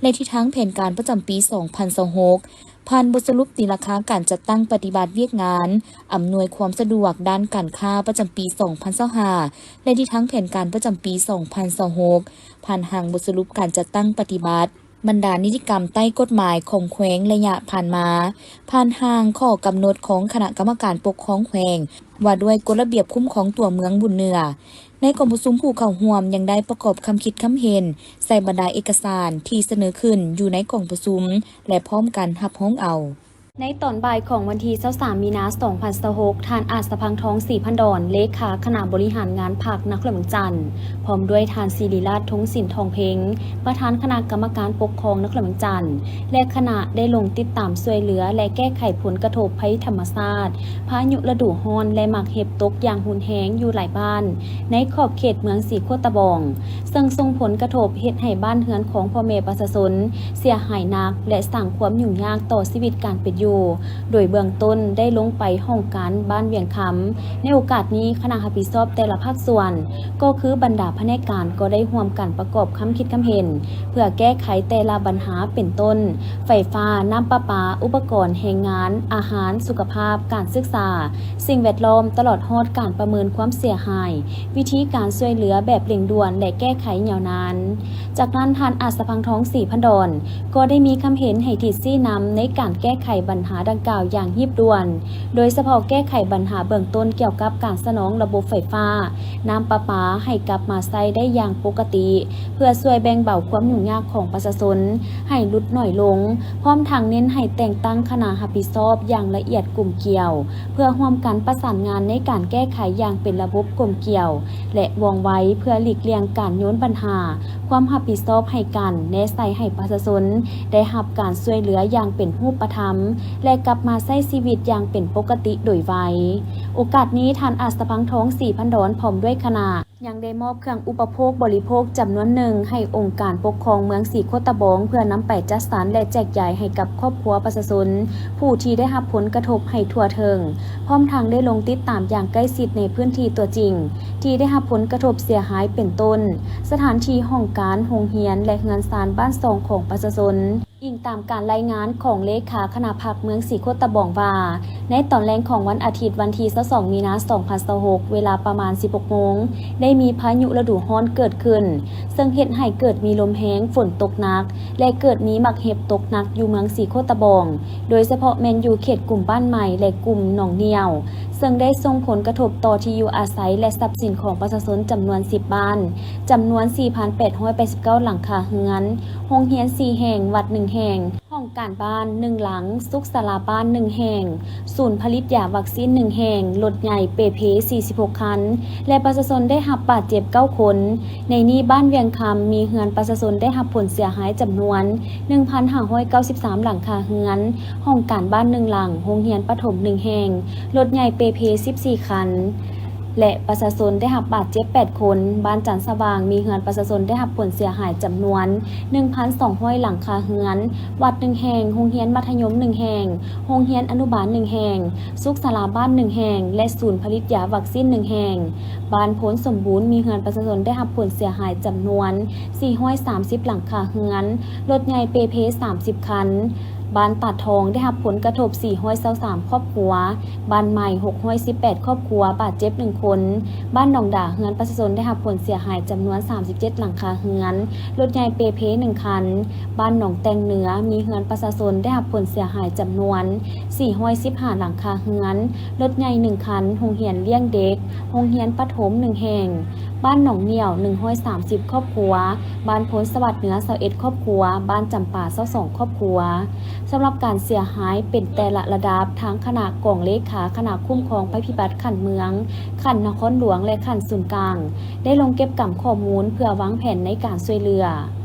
ແລະ ທິດທາງແຜນການປະຈຳປີ ສອງພັນຊາວຫົກ, ຜ່ານບົດສະຫຼຸບຕີລາຄາການຈັດຕັ້ງປະຕິບັດວຽກງານອຳນວຍຄວາມສະດວກດ້ານການຄ້າປະຈຳປີ ສອງພັນຊາວຫ້າ ແລະ ທິດທາງແຜນການປະຈຳປີ ສອງພັນຊາວຫົກ, ຜ່ານຮ່າງບົດສະຫຼຸບການຈັດຕັ້ງປະຕິບັດບັນດານິຕິກຳໃຕ້ກົດໝາຍຂອງແຂວງໄລຍະຜ່ານມາ, ຜ່ານຮ່າງຂໍ້ກຳນົດຂອງຄະນະກຳມະການປົກຄອງແຂວງ ວ່າດ້ວຍກົດລະບຽບຄຸ້ມຄອງຕົວເມືອງບຸນເໜືອ. ໃນກອງປະຊຸມ ຜູ້ເຂົ້າຮ່ວມຍັງໄດ້ປະກອບຄຳຄິດຄຳເຫັນໃສ່ບັນດາເອກະສານທີ່ສະເໜີຂຶ້ນຢູ່ໃນກອງປະຊຸມ ແລະ ພ້ອມກັນຮັບຮອງເອົາ. ໃນຕອນບ່າຍຂອງວັນທີຊາວສາມ ມີນາ ສອງພັນຊາວຫົກ ທ່ານ ອາດສະພັງທອງ ສີພັນດອນ ເລຂາຄະນະບໍລິຫານງານພັກນະຄອນຫຼວງວຽງຈັນ ພ້ອມດ້ວຍທ່ານ ສິລິລາດ ທົງສິນທອງເພັງ ປະທານຄະນະກຳມະການປົກຄອງນະຄອນຫຼວງວຽງຈັນ ແລະ ຄະນະ ໄດ້ລົງຕິດຕາມຊ່ວຍເຫຼືອ ແລະ ແກ້ໄຂຜົນກະທົບໄພທຳມະຊາດ, ພາຍຸລະດູຮ້ອນ ແລະ ໝາກເຫັບຕົກຢ່າງຮຸນແຮງຢູ່ຫຼາຍບ້ານໃນຂອບເຂດເມືອງສີໂຄດຕະບອງ, ເຊິ່ງສົ່ງຜົນກະທົບເຮັດໃຫ້ບ້ານເຮືອນຂອງພໍ່ແມ່ປະຊາຊົນເສຍຫາຍໜັກ ແລະ ສ້າງຄວາມຫຍຸ້ງຍາກຕໍ່ຊີວິດການເປັນຢູ່, ໂດຍເບື້ອງຕົ້ນໄດ້ລົງໄປຫ້ອງການບ້ານວຽງຄຳ. ໃນໂອກາດນີ້, ຄະນະຮັບຜິດຊອບແຕ່ລະພາກສ່ວນ ກໍຄືບັນດາພະແນກການ ກໍໄດ້ຮ່ວມກັນປະກອບຄຳຄິດຄຳເຫັນ ເພື່ອແກ້ໄຂແຕ່ລະບັນຫາ ເປັນຕົ້ນ ໄຟຟ້າ, ນ້ຳປະປາ, ອຸປະກອນ, ແຮງງານ, ອາຫານ, ສຸຂະພາບ, ການສຶກສາ, ສິ່ງແວດລ້ອມ, ຕະຫຼອດຮອດການປະເມີນຄວາມເສຍຫາຍ, ວິທີການຊ່ວຍເຫຼືອແບບເລັ່ງດ່ວນ ແລະ ແກ້ໄຂຍາວນານ. ຈາກນັ້ນ, ທ່ານ ອາດສະພັງທອງ ສີພັນດອນ ກໍໄດ້ມີຄຳເຫັນໃຫ້ທິດຊີ້ນຳໃນການແກ້ໄຂບັນ ບັນຫາດັ່ງກ່າວຢ່າງຮີບດ່ວນ, ໂດຍສະເພາະແກ້ໄຂບັນຫາເບື້ອງຕົ້ນກ່ຽວກັບການສະໜອງລະບົບໄຟຟ້າ, ນ້ຳປະປາໃຫ້ກັບມາໃຊ້ໄດ້ຢ່າງປົກກະຕິ, ເພື່ອຊ່ວຍແບ່ງເບົາຄວາມຫຍຸ້ງຍາກຂອງປະຊາຊົນໃຫ້ຫຼຸດໜ້ອຍລົງ, ພ້ອມທັງເນັ້ນໃຫ້ແຕ່ງຕັ້ງຄະນະຮັບຜິດຊອບຢ່າງລະອຽດກົມກຽວ, ເພື່ອຮ່ວມກັນປະສານງານໃນການແກ້ໄຂຢ່າງເປັນລະບົບກົມກຽວ ແລະ ວ່ອງໄວ, ເພື່ອຫຼີກລ່ຽງການໂຍນບັນຫາຄວາມຮັບຜິດຊອບໃຫ້ກັນ, ແນໃສ່ໃຫ້ປະຊາຊົນໄດ້ຮັບການຊ່ວຍເຫຼືອຢ່າງເປັນຮູບປະທຳ ແລະ ກັບມາໃຊ້ຊີວິດຢ່າງເປັນປົກກະຕິໂດຍໄວ. ໂອກາດນີ້, ທ່ານ ອາດສະພັງທອງ ສີພັນດອນ ພ້ອມດ້ວຍຄະນະ ຍັງໄດ້ມອບເຄື່ອງອຸປະໂພກບໍລິໂພກຈຳນວນໜຶ່ງໃຫ້ອົງການປົກຄອງເມືອງສີໂຄດຕະບອງ ເພື່ອນຳໄປຈັດສັນ ແລະ ແຈກຢາຍໃຫ້ກັບຄອບຄົວປະຊາຊົນຜູ້ທີ່ໄດ້ຮັບຜົນກະທົບໃຫ້ທົ່ວເຖິງ, ພ້ອມທັງໄດ້ລົງຕິດຕາມຢ່າງໃກ້ຊິດໃນພື້ນທີ່ຕົວຈິງທີ່ໄດ້ຮັບຜົນກະທົບເສຍຫາຍ ເປັນຕົ້ນ ສະຖານທີ່ຫ້ອງການ, ໂຮງຮຽນ ແລະ ເຮືອນຊານບ້ານຊ່ອງຂອງປະຊາຊົນ. ອີງຕາມການລາຍງານຂອງເລຂາຄະນະພັກເມືອງສີໂຄດຕະບອງວ່າ, ໃນຕອນແລງຂອງວັນອາທິດວັນທີຊາວສອງ ມີນາ ສອງພັນຊາວຫົກ ເວລາປະມານສິບຫົກໂມງ ໄດ້ມີພາຍຸລະດູຮ້ອນເກີດຂຶ້ນ, ເຊິ່ງເຮັດໃຫ້ເกิດມີລົມແຮງ, ຝົນຕົກໜັກ ແລະ ເກີດມີໝາກເຫັບຕົກໜັກຢູ່ເມືອງສີໂຄດຕະບອງ, ໂດຍສະເພາະແມ່ນຢູ່ເຂດກຸ່ມບ້ານໃໝ່ ແລະ ກຸ່ມໜອງໜ້ຽວ, ເຊິ່ງໄດ້ສົ່ງຜົນກະທົບຕໍ່ທີ່ຢູ່ອາໄສ ແລະ ຊັບສິນຂອງປະຊາຊົນຈຳນວນສິບບ້ານ, ຈຳນວນສີ່ພັນແປດຮ້ອຍແປດສິບເກົ້າຫຼັງຄາເຮືອນ, ໂຮງຮຽນສີ່ແຫ່ງ, ວັດໜຶ່ງແຫ່ງ, ຫ້ອງການບ້ານໜຶ່ງຫຼັງ, ສຸກສາລາບ້ານໜຶ່ງແຫ່ງ, ສູນຜະລິດຢາວັກຊີນໜຶ່ງແຫ່ງ, ລົດໃຫຍ່ເປເພສີ່ສິບຫົກຄັນ ແລະ ປະຊາຊົນໄດ້ຮັບບາດເຈັບເກົ້າຄົນ. ໃນນີ້ບ້ານວຽງຄຳມີເຮືອນປະຊາຊົນໄດ້ຮັບຜົນເສຍຫາຍຈຳນວນໜຶ່ງພັນຫ້າຮ້ອຍເກົ້າສິບສາມຫຼັງຄາເຮືອນ, ຫ້ອງການບ້ານໜຶ່ງຫຼັງ, ໂຮງຮຽນປະຖົມໜຶ່ງແຫ່ງ, ລົດໃຫຍ່ເປເພສິບສີ່ຄັນ ແລະ ປະຊາຊົນໄດ້ຮັບບາດເຈັບແປດຄົນ. ບ້ານຈັນສະຫວ່າງ ມີເຮືອນປະຊາຊົນໄດ້ຮັບຜົນເສຍຫາຍຈຳນວນໜຶ່ງພັນສອງຮ້ອຍຫຼັງຄາເຮືອນ, ວັດໜຶ່ງແຫ່ງ, ໂຮງຮຽນມັດທະຍົມໜຶ່ງແຫ່ງ, ໂຮງຮຽນອະນຸບານໜຶ່ງແຫ່ງ, ສຸກສາລາບ້ານໜຶ່ງແຫ່ງ ແລະ ສູນຜະລິດຢາວັກຊີນໜຶ່ງແຫ່ງ. ບ້ານໂພນສົມບູນ ມີເຮືອນປະຊາຊົນໄດ້ຮັບຜົນເສຍຫາຍຈຳນວນສີ່ຮ້ອຍສາມສິບຫຼັງຄາເຮືອນ, ລົດໃຫຍ່ເປເພສາມສິບຄັນ. ບ້ານຕາດທອງໄດ້ຮັບຜົນກະທົບສີ່ຮ້ອຍຊາວສາມຄອບຄົວ, ບ້ານໃໝ່ຫົກຮ້ອຍສິບແປດຄອບຄົວ, ບາດເຈັບໜຶ່ງຄົນ. ບ້ານໜອງດາ ເຮືອນປະຊາຊົນໄດ້ຮັບຜົນເສຍຫາຍຈຳນວນສາມສິບເຈັດຫຼັງຄາເຮືອນ, ລົດໃຫຍ່ເປເພໜຶ່ງຄັນ. ບ້ານໜອງແຕ່ງເໜືອ ມີເຮືອນປະຊາຊົນໄດ້ຮັບຜົນເສຍຫາຍຈຳນວນສີ່ຮ້ອຍສິບຫ້າຫຼັງຄາເຮືອນ, ລົດໃຫຍ່ໜຶ່ງຄັນ, ໂຮງຮຽນລ້ຽງເດັກ, ໂຮງຮຽນປະຖົມໜຶ່ງແຫ່ງ. ບ້ານໜອງໜ້ຽວໜຶ່ງຮ້ອຍສາມສິບຄອບຄົວ, ບ້ານໂພນສະຫວັດເໜືອຊາວເອັດຄອບຄົວ, ບ້ານຈຳປາຊາວສອງຄອບຄົວ. ສຳລັບການເສຍຫາຍເປັນແຕ່ລະລະດັບ, ທາງຄະນະກອງເລຂາຄະນະຄຸ້ມຄອງໄພພິບັດຂັ້ນເມືອງ, ຂັ້ນນະຄອນຫຼວງ ແລະ ຂັ້ນສູນກາງ ໄດ້ລົງເກັບກຳຂໍ້ມູນເພື່ອວາງແຜນໃນການຊ່ວຍເຫຼືອ.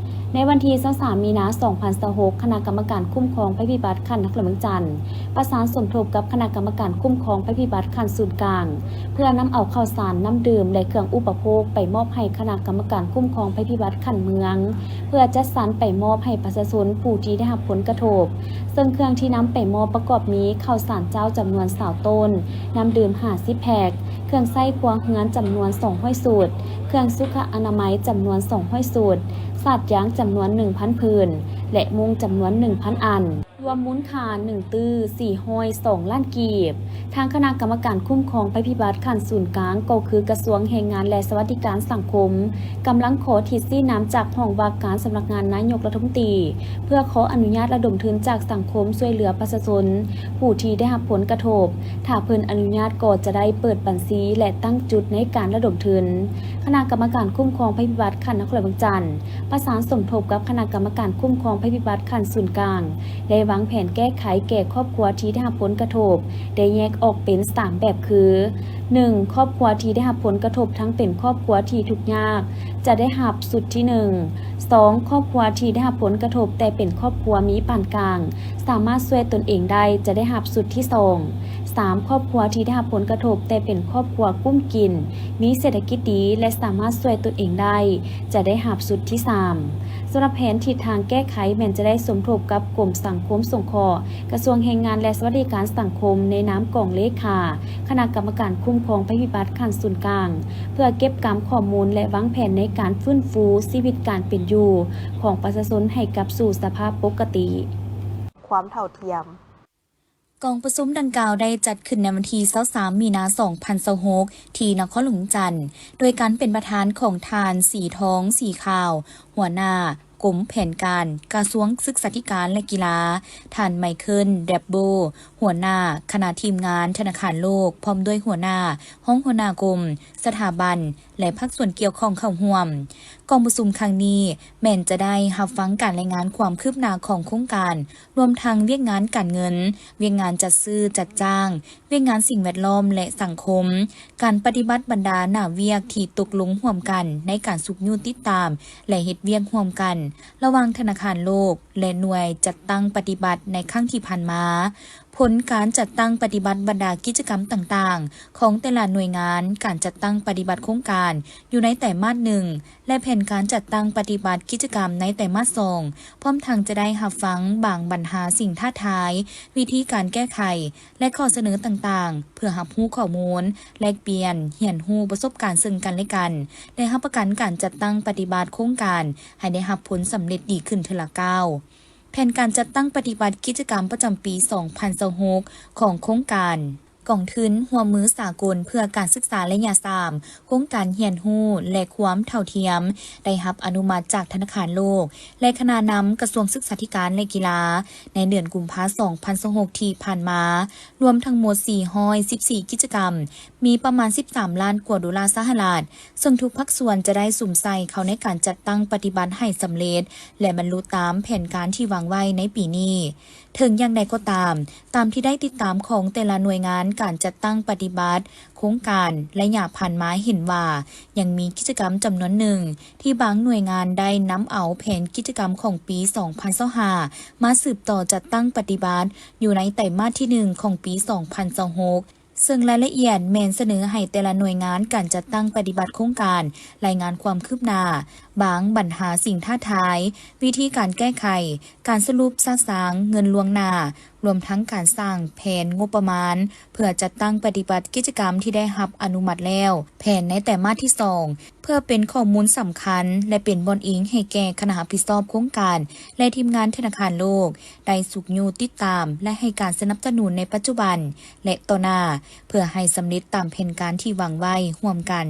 ໃນວັນທີຊາວສາມ ມີນາ ສອງພັນຊາວຫົກ, ຄະນະກຳມະການຄຸ້ມຄອງໄພພິບັດຂັ້ນນະຄອນຫຼວງວຽງຈັນ ປະສານສົມທົບກັບຄະນະກຳມະການຄຸ້ມຄອງໄພພິບັດຂັ້ນສູນກາງ ເພື່ອນຳເອົາເຂົ້າສານ, ນ້ຳດື່ມ ແລະ ເຄື່ອງອຸປະໂພກໄປມອບໃຫ້ຄະນະກຳມະການຄຸ້ມຄອງໄພພິບັດຂັ້ນເມືອງ ເພື່ອຈັດສັນໄປມອບໃຫ້ປະຊາຊົນຜູ້ທີ່ໄດ້ຮັບຜົນກະທົບ, ເຊິ່ງເຄື່ອງທີ່ນຳໄປມອບປະກອບມີ ເຂົ້າສານເຈົ້າຈຳນວນຊາວໂຕນ, ນ້ຳດື່ມຫ້າສິບແພັກ, ເຄື່ອງໃຊ້ຄົວເຮືອນຈຳນວນສອງຮ້ອຍຊຸດ, ເຄື່ອງສຸຂະອະນາໄມຈຳນວນສອງຮ້ອຍຊຸດ, ສາດຢາງຈຳນວນໜຶ່ງພັນຜືນ ແລະ ມຸ້ງຈຳນວນໜຶ່ງພັນອັນ. ລວມມູນຄ່າໜຶ່ງຕື້ສີ່ຮ້ອຍສອງລ້ານກີບ. ທາງຄະນະກຳມະການຄຸ້ມຄອງໄພພິບັດຂັ້ນສູນກາງ ກໍຄືກະຊວງແຮງງານ ແລະ ສະຫວັດດີການສັງຄົມ ກຳລັງຂໍທິດຊີ້ນຳຈາກຫ້ອງວ່າການສຳນັກງານນາຍົກລັດຖະມົນຕີ ເພື່ອຂໍອະນຸຍາດລະດົມທຶນຈາກສັງຄົມຊ່ວຍເຫຼືອປະຊາຊົນຜູ້ທີ່ໄດ້ຮັບຜົນກະທົບ. ຖ້າເພິ່ນອະນຸຍາດກໍຈະໄດ້ເປີດບັນຊີ ແລະ ຕັ້ງຈຸດໃນການລະດົມທຶນ. ຄະນະກຳມະການຄຸ້ມຄອງໄພພິບັດຂັ້ນນະຄອນຫຼວງວຽງຈັນ ປະສານສົມທົບກັບຄະນະກຳມະການຄຸ້ມຄອງໄພພິບັດຂັ້ນສູນກາງ ໄດ້ວາງແຜນແກ້ໄຂແກ່ຄອບຄົວທີ່ໄດ້ຮັບຜົນກະທົບ ໄດ້ແຍກອອກເປັນສາມແບບຄື, ໜຶ່ງ ຄອບຄົວທີ່ໄດ້ຮັບຜົນກະທົບທັງເປັນຄອບຄົວທີ່ທຸກຍາກ ຈະໄດ້ຮັບຊຸດທີໜຶ່ງ, ສອງ ຄອບຄົວທີ່ໄດ້ຮັບຜົນກະທົບແຕ່ເປັນຄອບຄົວມີປານກາງ ສາມາດຊ່ວຍຕົນເອງໄດ້ ຈະໄດ້ຮັບຊຸດທີສອງ, ສາມ ຄອບຄົວທີ່ໄດ້ຮັບຜົນກະທົບແຕ່ເປັນຄອບຄົວກຸ້ມກິນ, ມີເສດຖະກິດດີ ແລະ ສາມາດຊ່ວຍຕົນເອງໄດ້ ຈະໄດ້ຮັບຊຸດທີສາມ. ສຳລັບແຜນທິດທາງແກ້ໄຂແມ່ນຈະໄດ້ສົມທົບກັບກົມສັງຄົມສົງເຄາະ, ກະຊວງແຮງງານ ແລະ ສະຫວັດດີການສັງຄົມ ໃນນາມກອງເລຂາຄະນະກຳມະການຄຸ້ມຄອງໄພພິບັດຂັ້ນສູນກາງ ເພື່ອເກັບກຳຂໍ້ມູນ ແລະ ວາງແຜນໃນການຟື້ນຟູຊີວິດການເປັນຢູ່ຂອງປະຊາຊົນໃຫ້ກັບສູ່ສະພາບປົກກະຕິ. ຄວາມເທົ່າທຽມ. ກອງປະຊຸມດັ່ງກ່າວໄດ້ຈັດຂຶ້ນໃນວັນທີຊາວສາມ ມີນາ ສອງພັນຊາວຫົກ ທີ່ນະຄອນຫຼວງວຽງຈັນ ໂດຍການເປັນປະທານຂອງທ່ານ ສີທອງ ສີຂາວ ຫົວໜ້າ ກົມແຜນການ ກະຊວງສຶກສາທິການ ແລະ ກິລາ, ທ່ານ ໄມເຄິນ ແດັບໂບ ຫົວໜ້າຄະນະທີມງານທະນາຄານໂລກ, ພ້ອມດ້ວຍຫົວໜ້າ, ຮອງຫົວໜ້າກົມ, ສະຖາບັນ ແລະ ພາກສ່ວນກ່ຽວຂ້ອງເຂົ້າຮ່ວມ. ກອງປະຊຸມຄັ້ງນີ້ແມ່ນຈະໄດ້ຮັບຟັງການລາຍງານຄວາມຄືບໜ້າຂອງໂຄງການ, ລວມທັງວຽກງານການເງິນ, ວຽກງານຈັດຊື້ຈັດຈ້າງ, ວຽກງານສິ່ງແວດລ້ອມ ແລະ ສັງຄົມ, ການປະຕິບັດບັນດາໜ້າວຽກທີ່ຕົກລົງຮ່ວມກັນໃນການຊຸກຍູ້ຕິດຕາມ ແລະ ເຮັດວຽກຮ່ວມກັນ ລະຫວ່າງທະນາຄານໂລກ ແລະ ໜ່ວຍຈັດຕັ້ງປະຕິບັດໃນຄັ້ງທີ່ຜ່ານມາ, ຜົນການຈັດຕັ້ງປະຕິບັດບັນດາກິດຈະກຳຕ່າງໆຂອງແຕ່ລະໜ່ວຍງານ, ການຈັດຕັ້ງປະຕິບັດໂຄງການຢູ່ໃນໄຕມາດໜຶ່ງ ແລະ ແຜນການຈັດຕັ້ງປະຕິບັດກິດຈະກຳໃນໄຕມາດສອງ, ພ້ອມທັງຈະໄດ້ຮັບຟັງບາງບັນຫາ, ສິ່ງທ້າທາຍ, ວິທີການແກ້ໄຂ ແລະ ຂໍ້ສະເໜີຕ່າງໆ ເພື່ອຮັບຮູ້ຂໍ້ມູນ, ແລກປ່ຽນ, ຮຽນຮູ້ປະສົບການເຊິ່ງກັນ ແລະ ກັນ ແລະ ຮັບປະກັນການຈັດຕັ້ງປະຕິບັດໂຄງການໃຫ້ໄດ້ຮັບຜົນສຳເລັດດີຂຶ້ນເທື່ອລະກ້າວ. ແຜນການຈັດຕັ້ງປະຕິບັດກິດຈະກຳປະຈຳປີສອງພັນຊາວຫົກ ຂອງໂຄງການກອງທຶນຮ່ວມມືສາກົນເພື່ອການສຶກສາໄລຍະສາມ ໂຄງການຮຽນຮູ້ ແລະ ຄວາມເທົ່າທຽມ ໄດ້ຮັບອະນຸມັດຈາກທະນາຄານໂລກ ແລະ ຄະນະນຳກະຊວງສຶກສາທິການ ແລະ ກິລາ ໃນເດືອນກຸມພາ ສອງພັນຊາວຫົກ ທີ່ຜ່ານມາ, ລວມທັງໝົດ ສີ່ຮ້ອຍສິບສີ່ ກິດຈະກຳ, ມີປະມານ ສິບສາມລ້ານກວ່າໂດລາສະຫະລັດ, ເຊິ່ງທຸກພາກສ່ວນຈະໄດ້ສຸມໃສ່ເຂົ້າໃນການຈັດຕັ້ງປະຕິບັດໃຫ້ສຳເລັດ ແລະ ບັນລຸຕາມແຜນການທີ່ວາງໄວ້ໃນປີນີ້. ເຖິງຢ່າງໃດກໍຕາມ, ຕາມທີ່ໄດ້ຕິດຕາມຂອງແຕ່ລະໜ່ວຍງານການຈັດຕັ້ງປະຕິບັດໂຄງການໄລຍະຜ່ານມາເຫັນວ່າ ຍັງມີກິດຈະກຳຈຳນວນໜຶ່ງ ທີ່ບາງໜ່ວຍງານໄດ້ນຳເອົາແຜນກິດຈະກຳຂອງປີສອງພັນຊາວຫ້າ ມາສືບຕໍ່ຈັດຕັ້ງປະຕິບັດຢູ່ໃນໄຕມາດທີໜຶ່ງຂອງປີສອງພັນຊາວຫົກ ເຊິ່ງລາຍລະອຽດແມ່ນສະເໜີໃຫ້ແຕ່ລະໜ່ວຍງານການຈັດຕັ້ງປະຕິບັດໂຄງການລາຍງານຄວາມຄືບໜ້າ, ບາງບັນຫາ, ສິ່ງທ້າທາຍ, ວິທີການແກ້ໄຂ, ການສະຫຼຸບຊະຊາງເງິນລ່ວງໜ້າ, ລວມທັງການສ້າງແຜນງົບປະມານ ເພື່ອຈັດຕັ້ງປະຕິບັດກິດຈະກຳທີ່ໄດ້ຮັບອະນຸມັດແລ້ວ, ແຜນໃນໄຕມາດທີສອງ ເພື່ອເປັນຂໍ້ມູນສຳຄັນ ແລະ ເປັນບ່ອນອີງໃຫ້ແກ່ຄະນະຮັບຜິດຊອບໂຄງການ ແລະ ທີມງານທະນາຄານໂລກ ໄດ້ຊຸກຍູ້ຕິດຕາມ ແລະ ໃຫ້ການສະໜັບສະໜູນໃນປັດຈຸບັນ ແລະ ຕໍ່ໜ້າ ເພື່ອໃຫ້ສຳເລັດຕາມແຜນການທີ່ວາງໄວ້ຮ່ວມກັນ.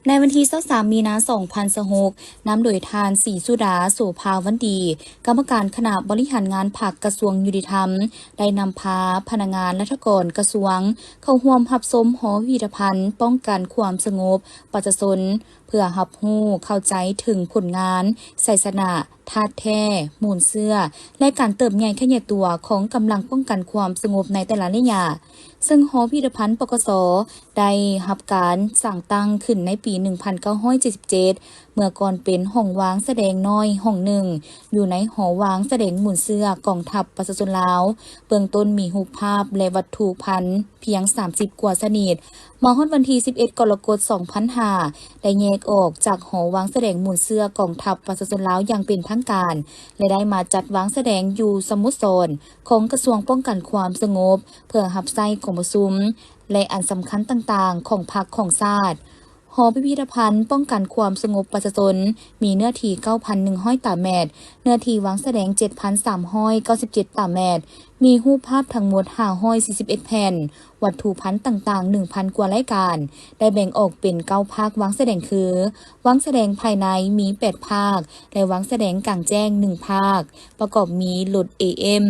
ໃນວັນທີຊາວສາມ ມີນາ ສອງພັນຊາວຫົກ ນຳໂດຍທ່ານ ສີສຸດາ ໂສພາວັນດີ ກຳມະການຄະນະບໍລິຫານງານພັກກະຊວງຍຸຕິທຳ ໄດ້ນຳພາພະນັກງານລັດຖະກອນກະຊວງ ເຂົ້າຮ່ວມຮັບຊົມຫໍພິພິທະພັນປ້ອງກັນຄວາມສະຫງົບປະຊາຊົນ ເພື່ອຮັບຮູ້ເຂົ້າໃຈເຖິງຜົນງານ, ໄຊຊະນະ, ທາດແທ້, ມູນເຊື້ອ ແລະ ການເຕີບໃຫຍ່ຂະຫຍາຍຕົວຂອງກຳລັງປ້ອງກັນຄວາມສະຫງົບໃນແຕ່ລະໄລຍະ. ເຊິ່ງຫໍພິພິທະພັນ ປກສ ໄດ້ຮັບການສ້າງຕັ້ງຂຶ້ນໃນປີໜຶ່ງພັນເກົ້າຮ້ອຍເຈັດສິບເຈັດ ເມື່ອກ່ອນເປັນຫ້ອງວາງສະແດງນ້ອຍຫ້ອງໜຶ່ງ ຢູ່ໃນຫໍວາງສະແດງມູນເຊື້ອກອງທັບປະຊາຊົນລາວ. ເບື້ອງຕົ້ນມີຮູບພາບ ແລະ ວັດຖຸພັນພຽງສາມສິບກວ່າຊະນິດ. ມາຮອດວັນທີສິບເອັດ ກໍລະກົດ ສອງພັນຫ້າ ໄດ້ແຍກອອກຈາກຫໍວາງສະແດງມູນເຊື້ອກອງທັບປະຊາຊົນລາວຢ່າງເປັນທາງການ ແລະ ໄດ້ມາຈັດວາງສະແດງຢູ່ສະໂມສອນຂອງກະຊວງປ້ອງກັນຄວາມສະຫງົບ ເພື່ອຮັບໃຊ້ກອງປະຊຸມ ແລະ ອັນສຳຄັນຕ່າງໆຂອງພັກຂອງຊາດ. ຫໍພິພິທະພັນປ້ອງກັນຄວາມສະຫງົບປະຊາຊົນ ມີເນື້ອທີ່ເກົ້າພັນໜຶ່ງຮ້ອຍຕາແມັດ, ເນື້ອທີ່ວາງສະແດງເຈັດພັນສາມຮ້ອຍເກົ້າສິບເຈັດຕາແມັດ, ມີຮູບພາບທັງໝົດຫ້າຮ້ອຍສີ່ສິບເອັດແຜ່ນ, ວັດຖຸພັນຕ່າງໆໜຶ່ງພັນກວ່າລາຍການ ໄດ້ແບ່ງອອກເປັນເກົ້າພາກວາງສະແດງຄື ວາງສະແດງພາຍໃນມີແປດພາກ ແລະ ວາງສະແດງກາງແຈ້ງໜຶ່ງພາກ, ປະກອບມີລົດເອເອັມ,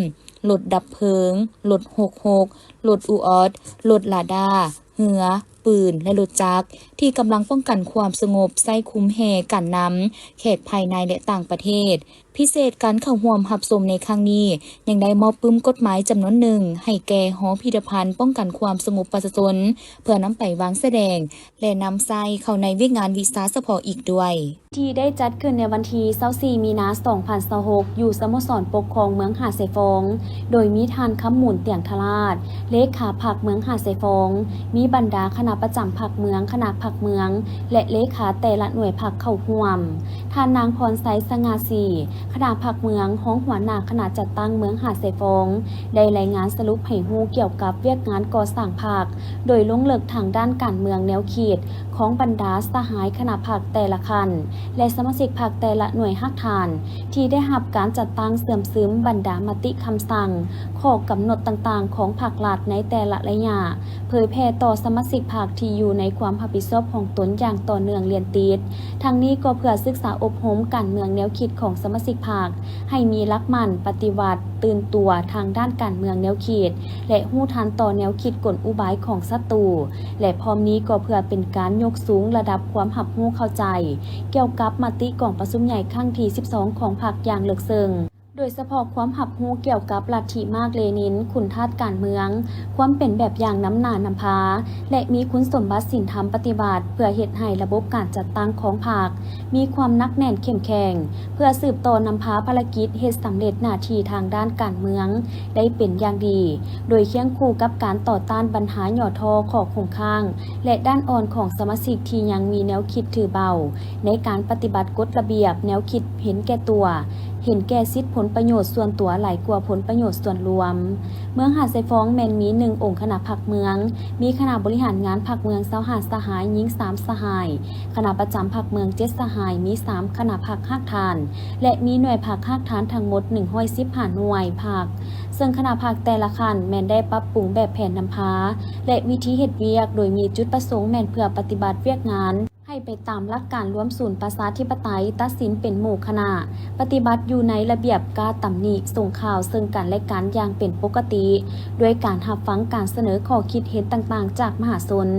ລົດດັບເພີງ, ລົດຫົກຫົກ, ລົດອູອອດ, ລົດລາດາ, ເຮືອ, ປືນ ແລະ ລົດຈັກ ທີ່ກຳລັງປ້ອງກັນຄວາມສະຫງົບ ໃຊ້ຄຸມແຫ່ການນຳແຂກພາຍໃນ ແລະ ຕ່າງປະເທດ. ພິເສດ, ການເຂົ້າຮ່ວມຮັບຊົມໃນຄັ້ງນີ້ ຍັງໄດ້ມອບປຶ້ມກົດໝາຍຈຳນວນໜຶ່ງໃຫ້ແກ່ຫໍພິພິທະພັນປ້ອງກັນຄວາມສະຫງົບປະຊາຊົນ ເພື່ອນຳໄປວາງສະແດງ ແລະ ນຳໃຊ້ເຂົ້າໃນວຽກງານວິຊາສະເພາະອີກດ້ວຍ. ທີ່ໄດ້ຈັດຂຶ້ນໃນວັນທີຊາວສີ່ ມີນາ ສອງພັນຊາວຫົກ ຢູ່ສະໂມສອນປົກຄອງເມືອງຫາດຊາຍຟອງ ໂດຍມີທ່ານ ຄຳມູນ ຕຽງທະລາດ ເລຂາພັກເມືອງຫາດຊາຍຟອງ, ມີບັນດາຄະນະປະຈຳພັກເມືອງ, ຄະນະພັກເມືອງ ແລະ ເລຂາແຕ່ລະໜ່ວຍພັກເຂົ້າຮ່ວມ. ທ່ານນາງ ພອນໄຊ ສະຫງ່າສີ ຄະນະພັກເມືອງ, ຮອງຫົວໜ້າຄະນະຈັດຕັ້ງເມືອງຫາດຊາຍຟອງ ໄດ້ລາຍງານສະຫຼຸບໃຫ້ຮູ້ກ່ຽວກັບວຽກງານກໍ່ສ້າງພັກ ໂດຍລົງເລິກທາງດ້ານການເມືອງແນວຄິດ ຂອງບັນດາສະຫາຍຄະນະພັກແຕ່ລະຂັ້ນ ແລະ ສະມາຊິກພັກແຕ່ລະໜ່ວຍຮາກຖານ ທີ່ໄດ້ຮັບການຈັດຕັ້ງເຊື່ອມຊຶມບັນດາມະຕິຄຳສັ່ງ, ຂໍ້ກຳນົດຕ່າງໆຂອງພັກລັດໃນແຕ່ລະໄລຍະ, ເຜີຍແຜ່ຕໍ່ສະມາຊິກພັກທີ່ຢູ່ໃນຄວາມຮັບຜິດຊອບຂອງຕົນຢ່າງຕໍ່ເນື່ອງລຽນຕິດ. ທັງນີ້ກໍເພື່ອສຶກສາອົບຮົມການເມືອງແນວຄິດຂອງສະມາຊິກພັກ ໃຫ້ມີຫຼັກໝັ້ນປະຕິວັດ, ຕື່ນຕົວທາງດ້ານການເມືອງແນວຄິດ ແລະ ຮູ້ທັນຕໍ່ແນວຄິດກົນອຸບາຍຂອງສັດຕູ ແລະ ພ້ອມນີ້ກໍເພື່ອເປັນການຍົກສູງລະດັບຄວາມຮັບຮູ້ເຂົ້າໃຈ ກ່ຽວກັບມະຕິກອງປະຊຸມໃຫຍ່ຄັ້ງທີສິບສອງຂອງພັກຢ່າງເລິກເຊິ່ງ, ໂດຍສະເພາະຄວາມຮັບຮູ້ກ່ຽວກັບລັດທິມາກເລນິນ, ຄຸນທາດການເມືອງ, ຄວາມເປັນແບບຢ່າງນຳໜ້ານຳພາ ແລະ ມີຄຸນສົມບັດສິນທຳປະຕິວັດ ເພື່ອເຮັດໃຫ້ລະບົບການຈັດຕັ້ງຂອງພັກມີຄວາມໜັກແໜ້ນເຂັ້ມແຂງ ເພື່ອສືບຕໍ່ນຳພາພາລະກິດເຮັດສຳເລັດໜ້າທີ່ທາງດ້ານການເມືອງໄດ້ເປັນຢ່າງດີ, ໂດຍຄຽງຄູ່ກັບການຕໍ່ຕ້ານບັນຫາຫຍໍ້ທໍ້, ຂໍ້ຄົງຄ້າງ ແລະ ດ້ານອ່ອນຂອງສະມາຊິກທີ່ຍັງມີແນວຄິດຖືເບົາໃນການປະຕິບັດກົດລະບຽບ, ແນວຄິດເຫັນແກ່ຕົວ, ເຫັນແກ່ສິດຜົນປະໂຫຍດສ່ວນຕົວຫຼາຍກວ່າຜົນປະໂຫຍດສ່ວນລວມ. ເມືອງຫາດຊາຍຟອງແມ່ນມີໜຶ່ງອົງຄະນະພັກເມືອງ, ມີຄະນະບໍລິຫານງານພັກເມືອງຊາວຫ້າສະຫາຍ, ຍິງສາມສະຫາຍ, ຄະນະປະຈຳພັກເມືອງເຈັດສະຫາຍ, ມີສາມຄະນະພັກຮາກຖານ ແລະ ມີໜ່ວຍພັກຮາກຖານທັງໝົດໜຶ່ງຮ້ອຍສິບຫ້າໜ່ວຍພັກ, ເຊິ່ງຄະນະພັກແຕ່ລະຂັ້ນແມ່ນໄດ້ປັບປຸງແບບແຜນນຳພາ ແລະ ວິທີເຮັດວຽກ, ໂດຍມີຈຸດປະສົງແມ່ນເພື່ອປະຕິບັດວຽກງານ ໃຫ້ໄປຕາມຫຼັກການລວມສູນປະຊາທິປະໄຕ, ຕັດສິນເປັນໝູ່ຄະນະ, ປະຕິບັດຢູ່ໃນລະບຽບ, ກ້າຕຳໜິ, ສົ່ງຂ່າວເຊິ່ງກັນແລະກັນຢ່າງເປັນປົກກະຕິ, ດ້ວຍການຮັບຟັງການສະເໜີຂໍ້ຄິດເຫັນຕ່າງໆຈາກມະຫາຊົນ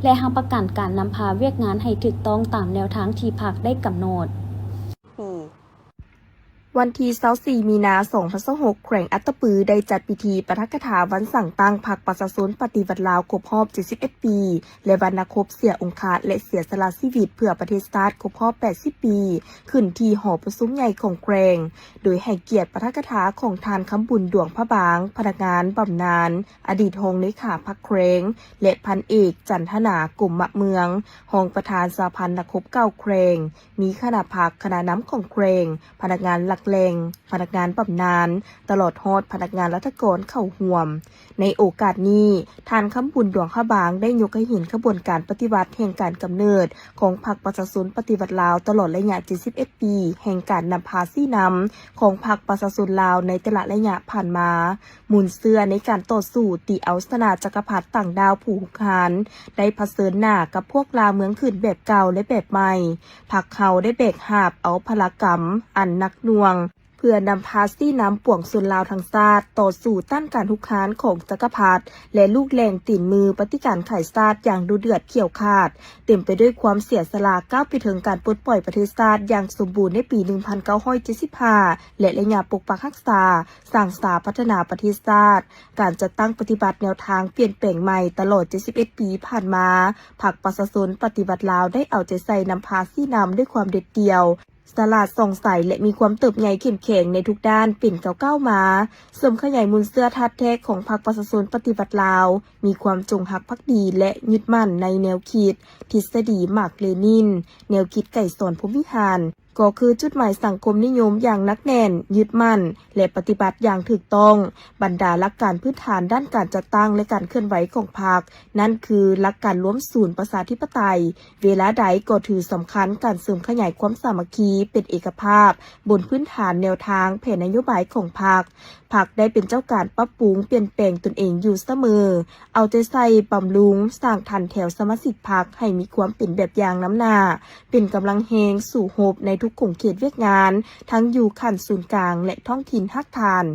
ແລະ ຮັບປະກັນການນຳພາວຽກງານໃຫ້ຖືກຕ້ອງຕາມແນວທາງທີ່ພັກໄດ້ກຳນົດ. ວັນທີຊາວສີ່ມີນາສອງພັນຊາວຫົກ ແຂວງອັດຕະປືໄດ້ຈັດພິທີປາຖະກະຖາວັນສ້າງຕັ້ງພັກປະຊາຊົນປະຕິວັດລາວຄົບຮອບເຈັດສິບເອັດປີ ແລະ ວັນນັກຮົບເສຍອົງຄະ ແລະ ເສຍສະຫຼະຊີວິດເພື່ອປະເທດຊາດຄົບຮອບແປດສິບປີ ຂຶ້ນທີ່ຫໍປະຊຸມໃຫຍ່ຂອງແຂວງ, ໂດຍໃຫ້ກຽດປາຖະກະຖາຂອງທ່ານ ຄຳບຸນ ດວງພະບາງ, ພະນັກງານບຳນານ, ອະດີດຮອງເລຂາພັກແຂວງ ແລະ ພັນເອກ ຈັນທະນາ ກົມມະເມືອງ, ຮອງປະທານສະຫະພັນນັກຮົບເກົ່າແຂວງ, ມີຄະນະພັກ, ຄະນະນຳຂອງແຂວງ, ພະນັກງານຫຼັກແຫຼ່ງ, ພະນັກງານບຳນານ, ຕະຫຼອດຮອດພະນັກງານລັດຖະກອນເຂົ້າຮ່ວມ. ໃນໂອກາດນີ້, ທ່ານ ຄຳບຸນ ດວງພະບາງ ໄດ້ຍົກໃຫ້ເຫັນຂະບວນການປະຕິວັດແຫ່ງການກຳເນີດຂອງພັກປະຊາຊົນປະຕິວັດລາວ ຕະຫຼອດໄລຍະເຈັດສິບເອັດປີແຫ່ງການນຳພາຊີ້ນຳຂອງພັກປະຊາຊົນລາວໃນແຕ່ລະໄລຍະຜ່ານມາ, ມູນເຊື້ອໃນການຕໍ່ສູ້ຕີເອົາຊະນະຈັກກະພັດຕ່າງດ້າວຜູ້ຮຸກຮານ, ໄດ້ຜະເຊີນໜ້າກັບພວກລ່າເມືອງຂຶ້ນແບບເກົ່າ ແລະ ແບບໃໝ່. ພັກເຮົາໄດ້ແບກຫາບເອົາພາລະກຳອັນໜັກໜ່ວງ ເພື່ອນຳພາຊີ້ນຳປວງຊົນລາວທັງຊາດຕໍ່ສູ້ຕ້ານການຮຸກຮານຂອງຈັກກະພັດ ແລະ ລູກແຫຼ່ງຕີນມືປະຕິການຂາຍຊາດຢ່າງດຸເດືອດຂຽວຂາດ, ເຕັມໄປດ້ວຍຄວາມເສຍສະຫຼະ, ກ້າວໄປເຖິງການປົດປ່ອຍປະເທດຊາດຢ່າງສົມບູນໃນປີໜຶ່ງພັນເກົ້າຮ້ອຍເຈັດສິບຫ້າ ແລະ ໄລຍະປົກປັກຮັກສາ, ສ້າງສາ, ພັດທະນາປະເທດຊາດ. ການຈັດຕັ້ງປະຕິບັດແນວທາງປ່ຽນແປງໃໝ່ຕະຫຼອດເຈັດສິບເອັດປີຜ່ານມາ, ພັກປະຊາຊົນປະຕິວັດລາວໄດ້ເອົາໃຈໃສ່ນຳພາຊີ້ນຳດ້ວຍຄວາມເດັດດ່ຽວ, ສະຫຼາດສ່ອງໃສ ແລະ ມີຄວາມເຕີບໃຫຍ່ເຂັ້ມແຂງໃນທຸກດ້ານເປັນກ້າວໆມາ, ເສີມຂະຫຍາຍມູນເຊື້ອທາດແທ້ຂອງພັກປະຊາຊົນປະຕິວັດລາວ, ມີຄວາມຈົງຮັກພັກດີ ແລະ ຍຶດໝັ້ນໃນແນວຄິດ, ທິດສະດີມາກເລນິນ, ແນວຄິດໄກສອນ ພົມວິຫານ, ກໍຄືຈຸດໝາຍສັງຄົມນິຍົມຢ່າງໜັກແໜ້ນ, ຍຶດໝັ້ນ ແລະ ປະຕິບັດຢ່າງຖືກຕ້ອງ. ບັນດາຫຼັກການພື້ນຖານດ້ານການຈັດຕັ້ງ ແລະ ການເຄື່ອນໄຫວຂອງພັກ, ນັ້ນຄືຫຼັກການລວມສູນປະຊາທິປະໄຕ, ເວລາໃດກໍຖືສຳຄັນການເສີມຂະຫຍາຍຄວາມສາມັກຄີເປັນເອກະພາບບົນພື້ນຖານແນວທາງແຜນນະໂຍບາຍຂອງພັກ. ພັກໄດ້ເປັນເຈົ້າການປັບປຸງປ່ຽນແປງຕົນເອງຢູ່ສະເໝີ, ເອົາໃຈໃສ່ບຳລຸງສ້າງຖັນແຖວສະມາຊິກພັກໃຫ້ມີຄວາມເປັນແບບຢ່າງນຳໜ້າ, ເປັນກຳລັງແຮງສູ້ຮົບໃນທຸກຂົງເຂດວຽກງານ, ທັງຢູ່ຂັ້ນສູນກາງ ແລະ ທ້ອງຖິ່ນຮາກຖານ.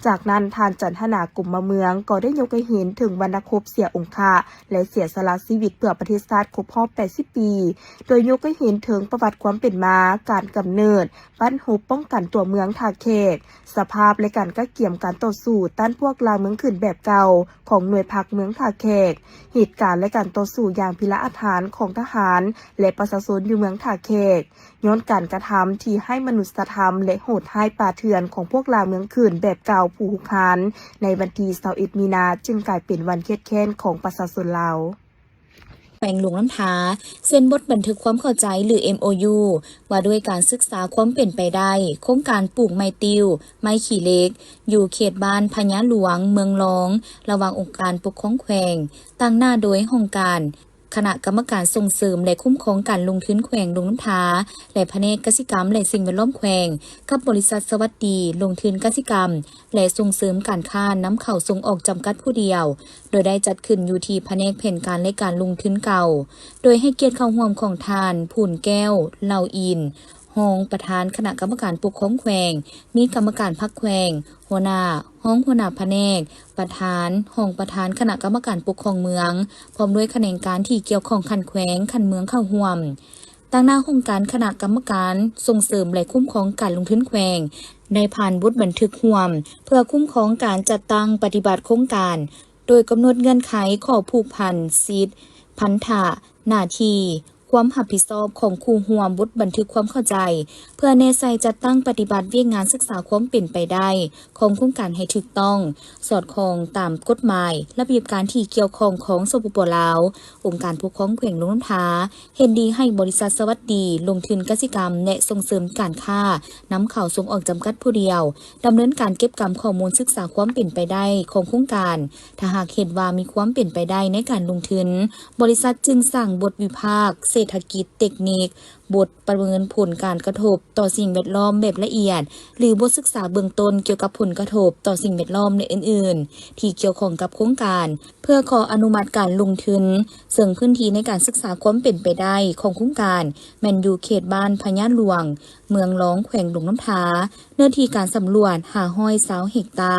ຈາກນັ້ນ, ທ່ານ ຈັນທະນາ ກົມມະເມືອງ ກໍໄດ້ຍົກໃຫ້ເຫັນເຖິງວັນນັກຮົບເສຍອົງຄະ ແລະ ເສຍສະຫຼະຊີວິດເພື່ອປະເທດຊາດຄົບຮອບແປດສິບປີ, ໂດຍຍົກໃຫ້ເຫັນເຖິງປະຫວັດຄວາມເປັນມາ, ການກຳເນີດ, ບັ້ນຮົບປ້ອງກັນຕົວເມືອງທ່າແຂກ, ສະພາບ ແລະ ການກະກຽມການຕໍ່ສູ້ຕ້ານພວກລ່າເມືອງຂຶ້ນແບບເກົ່າຂອງໜ່ວຍພັກເມືອງທ່າແຂກ, ເຫດການ ແລະ ການຕໍ່ສູ້ຢ່າງພິລະອາດຫານຂອງທະຫານ ແລະ ປະຊາຊົນຢູ່ເມືອງທ່າແຂກ, ຍ້ອນການກະທຳທີ່ໄຮ້ມະນຸດສະທຳ ແລະ ໂຫດຮ້າຍປ່າເຖື່ອນຂອງພວກລ່າເມືອງຂຶ້ນແບບເກົ່າຜູ້ຮຸກຮານ, ໃນວັນທີຊາວເອັດມີນາ ຈຶ່ງກາຍເປັນວັນຄຽດແຄ້ນຂອງປະຊາຊົນລາວ. ແຂວງຫຼວງນ້ຳທາ ເຊັນບົດບັນທຶກຄວາມເຂົ້າໃຈ ຫຼື ເອັມໂອຢູ ວ່າດ້ວຍການສຶກສາຄວາມເປັນໄປໄດ້ໂຄງການປູກໄມ້ຕິ້ວ, ໄມ້ຂີ້ເຫຼັກ ຢູ່ເຂດບ້ານພະຍາຫຼວງ, ເມືອງລອງ ລະຫວ່າງອົງການປົກຄອງແຂວງ, ຕາງໜ້າໂດຍຫ້ອງການ ຄະນະກຳມະການສົ່ງເສີມ ແລະ ຄຸ້ມຄອງການລົງທຶນແຂວງຫຼວງນ້ຳທາ ແລະ ພະແນກກະສິກຳ ແລະ ສິ່ງແວດລ້ອມແຂວງ ກັບບໍລິສັດສະຫວັດດີລົງທຶນກະສິກຳ ແລະ ສົ່ງເສີມການຄ້ານຳເຂົ້າສົ່ງອອກຈຳກັດຜູ້ດຽວ, ໂດຍໄດ້ຈັດຂຶ້ນຢູ່ທີ່ພະແນກແຜນການ ແລະ ການລົງທຶນເກົ່າ, ໂດຍໃຫ້ກຽດເຂົ້າຮ່ວມຂອງທ່ານ ພູນແກ້ວ ເຫຼົ່າອິນ ຮອງປະທານຄະນະກຳມະການປົກຄອງແຂວງ, ມີກຳມະການພັກແຂວງ, ຫົວໜ້າ, ຮອງຫົວໜ້າພະແນກ, ປະທານ, ຮອງປະທານຄະນະກຳມະການປົກຄອງເມືອງ, ພ້ອມດ້ວຍຂະແໜງການທີ່ກ່ຽວຂ້ອງຂັ້ນແຂວງ, ຂັ້ນເມືອງເຂົ້າຮ່ວມ. ຕາງໜ້າຫ້ອງການຄະນະກຳມະການສົ່ງເສີມ ແລະ ຄຸ້ມຄອງການລົງທຶນແຂວງ ໄດ້ຜ່ານບົດບັນທຶກຮ່ວມ ເພື່ອຄຸ້ມຄອງການຈັດຕັ້ງປະຕິບັດໂຄງການ, ໂດຍກຳນົດເງື່ອນໄຂ, ຂໍ້ຜູກພັນ, ສິດ, ພັນທະ, ໜ້າທີ່, ຄວາມຮັບຜິດຊອບຂອງຄູ່ຮ່ວມ, ບົດບັນທຶກຄວາມເຂົ້າໃຈ ເພື່ອແນໃສ່ຈັດຕັ້ງປະຕິບັດວຽກງານສຶກສາຄວາມເປັນໄປໄດ້ຂອງໂຄງການໃຫ້ຖືກຕ້ອງ, ສອດຄ່ອງຕາມກົດໝາຍ, ລະບຽບການທີ່ກ່ຽວຂ້ອງຂອງ ສປປ ລາວ, ອົງການປົກຄອງແຂວງຫຼວງນ້ຳທາ ເຫັນດີໃຫ້ບໍລິສັດສະຫວັດດີລົງທຶນກະສິກຳ ແລະ ສົ່ງເສີມການຄ້ານຳເຂົ້າສົ່ງອອກຈຳກັດຜູ້ດຽວ ດຳເນີນການເກັບກຳຂໍ້ມູນສຶກສາຄວາມເປັນໄປໄດ້ຂອງໂຄງການ. ຖ້າຫາກເຫັນວ່າມີຄວາມເປັນໄປໄດ້ໃນການລົງທຶນ, ບໍລິສັດຈຶ່ງສ້າງບົດວິພາກເສດຖະກິດເຕັກນິກ, ບົດປະເມີນຜົນການກະທົບຕໍ່ສິ່ງແວດລ້ອມແບບລະອຽດ ຫຼື ບົດສຶກສາເບື້ອງຕົ້ນກ່ຽວກັບຜົນກະທົບຕໍ່ສິ່ງແວດລ້ອມ ແລະ ອື່ນໆ ທີ່ກ່ຽວຂ້ອງກັບໂຄງການ ເພື່ອຂໍອະນຸມັດການລົງທຶນ, ເຊິ່ງພື້ນທີ່ໃນການສຶກສາຄວາມເປັນໄປໄດ້ຂອງໂຄງການ ແມ່ນຢູ່ເຂດບ້ານພະຍາຫຼວງ, ເມືອງລອງ, ແຂວງຫຼວງນ້ຳທາ, ເນື້ອທີ່ການສຳຫຼວດຫ້າຮ້ອຍຊາວເຮັກຕາ.